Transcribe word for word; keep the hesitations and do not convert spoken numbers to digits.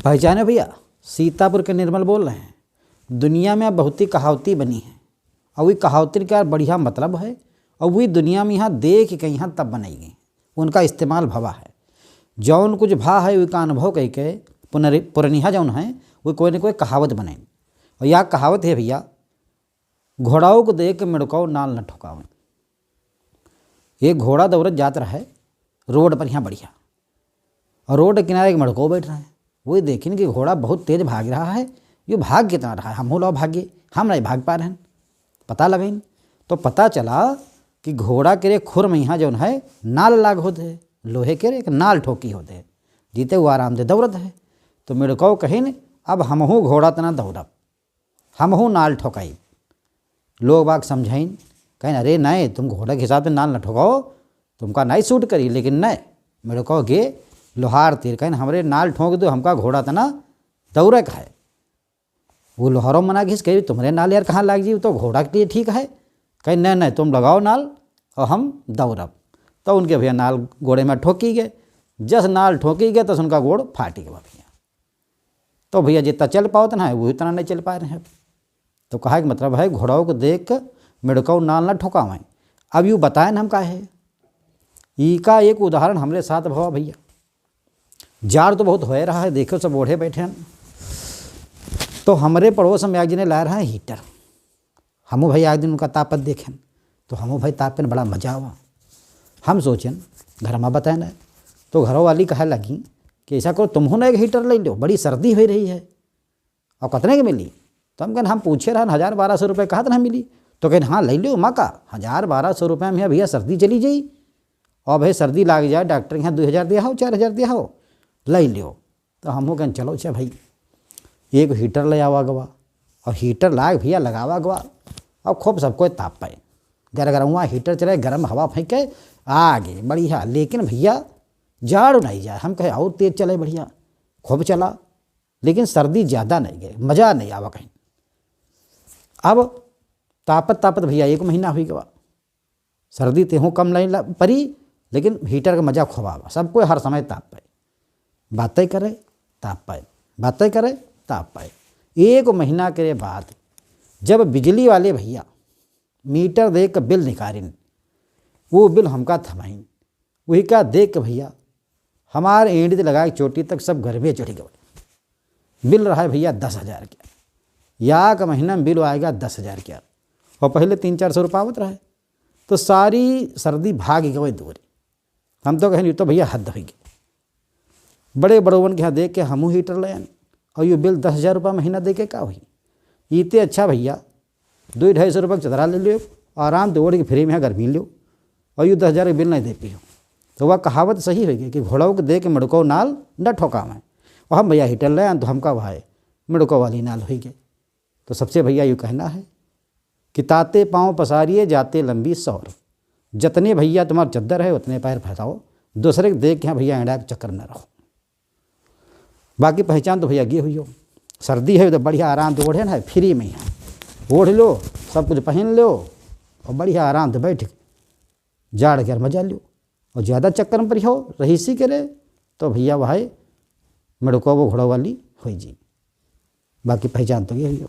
पहचाने भइया, सीतापुर के निर्मल बोल रहे हैं। दुनिया में अब बहुती कहावती बनी है, और वही कहावती का बढ़िया मतलब है, और वही दुनिया में यहाँ देख के यहाँ तब बनाई गई, उनका इस्तेमाल भवा है। जौन कुछ भा है, वही का अनुभव कह के पुनर-, पुरनिया जौन है, वो कोई न कोई कहावत बनाई। और यह कहावत है भइया, घोड़ाऊ को देख के मिड़कौ नाल न ठोकावे। एक घोड़ा दौड़त जात रहे रोड पर यहाँ बढ़िया, और रोड किनारे एक मिड़कौ बैठ रहे हैं। वही देखिन कि घोड़ा बहुत तेज भाग रहा है, यो भाग कितना रहा है, हमहू लाओ भागे, हम नहीं भाग पा रहे हैं। पता लगइन तो पता चला कि घोड़ा के रे खुर में यहाँ जौन है नाल लाग होत है, लोहे के रे एक नाल ठोकी होत है, जीते वो आराम से दौड़त है। तो मिड़कौ कहिन, अब हमहू घोड़ा तना दौड़ब, हमहू नाल ठोकाई। लोग बाग समझाइन, कहिन, अरे नहीं, तुम घोड़ा के हिसाब से नाल न ठोकाओ, तुमका नहीं सूट करी। लेकिन नहीं, मिड़कौ गे लोहार तीर कहिन, हमरे नाल ठोक दो, हमका घोड़ा तना दौड़े का है। वो लोहारो मना घिस, कही, तुम्हरे नाल यार कहाँ लाग जी, वो तो घोड़ा के लिए ठीक है। कही, नहीं नहीं, तुम लगाओ नाल और हम दौड़ब। तो उनके भइया नाल गोड़े में ठोकी गए, जस नाल ठोकी गए तस उनका गोड़ फाटी गवा भइया। तो भइया जितना चल पावत ना है, वो इतना नहीं चल पा रहे हैं। तो कहा कि मतलब है, घोड़ाऊ को देख के मिड़कौ नाल ना ठोकावें। अब यू बताएं हम का है, ई का एक उदाहरण हमरे साथ भवा भइया। जाड़ तो बहुत होए रहा है, देखो सब ओढ़े बैठे हैं। तो हमरे पड़ोस में एक जने लाए रहा है हीटर। हमू भाई एक दिन उनका तापत देखेन, तो हमू भाई तापेन बड़ा मजा आवा। हम सोचेन, घर में बताए ना, तो घरों वाली कहे लगी कि ऐसा करो, तुमहू ना एक हीटर ले लो, बड़ी सर्दी हो रही है। और कितने के मिली? तो हम कहन, हम पूछे रहन, हजार बारह सौ रुपये कहत ना मिली। तो कहन, हाँ, ले लो, मा का, हजार बारह सौ रुपये में भइया सर्दी चली जाई। और भाई सर्दी लाग जाए, डॉक्टर के यहाँ दो हजार दिया हो, चार हजार दिया हो, ले लियो। तो हमहू कहन, चलो अच्छा भाई, एक हीटर ले आवा गवा, और हीटर लाग भइया लगावा गवा, और खूब सबको ताप पाए। गरगरवा हीटर चले, गरम हवा फेंके, आगे बढ़िया। लेकिन भइया जाड़ नहीं जाए, हम कहे और तेज चले बढ़िया, खूब चला, लेकिन सर्दी ज़्यादा नहीं गए, मज़ा नहीं आवा कहीं। अब तापत तापत भइया एक महीना हुई गवा, सर्दी तेहू कम नहीं ला-, परी, लेकिन हीटर का मज़ा खूब आवा, सब कोई हर समय ताप पाए, बातें करे, ताप पाए, बातें करे, ताप पाए। एक महीना के बाद जब बिजली वाले भइया मीटर देख के बिल निकालिन, वो बिल हमका थमाइन, वही का देख के भइया हमार एंडी से लगाए चोटी तक सब गर्मी चढ़ी गए। बिल रहा है भइया दस हजार के, या का महीना में बिल आएगा दस हजार के, और पहले तीन चार सौ रुपया आवत रहे, तो सारी सर्दी भाग गई दूर। हम तो कहें, "ये तो भइया हद हुई गई।" बड़े बड़ोवन के यहाँ देख के हमहू हीटर ले आन, और ये बिल दस हजार रुपया महीना दे के का हुई? इते अच्छा भइया, दो ढाई सौ रुपया के चदरा ले लियो, आराम से ओढ़ के फ्री में यहाँ गर्मी लियो, और ये दस हजार के बिल नहीं दे पियो। तो वह कहावत सही हुई गई कि घोड़ाऊ के देख के मिड़कौ नाल न ठोकावें। और हम भइया हीटर ले आन, तो हमका भाई मिड़कौ वाली नाल हुई गई। तो सबसे भइया यू कहना है कि ताते पाँव पसारिए जाते लंबी सौर। जतने भइया तुम्हार चद्दर है उतने पैर फैलाओ, दूसरे के देख के यहाँ भइया एंडा के चक्कर न रहो। बाकी पहचान तो भइया गे हुई हो, सर्दी है तो बढ़िया आराम से ओढ़े ना है, फ्री में यहाँ ओढ़ लो, सब कुछ पहन लो और बढ़िया आराम से बैठ के जाड़ के मजा लो। और ज़्यादा चक्कर में पड़ी हो, रहीसी करे, तो भइया वह मिड़कौ वो घोड़ौ वाली हुई जी। बाकी पहचान तो ये हुई हो।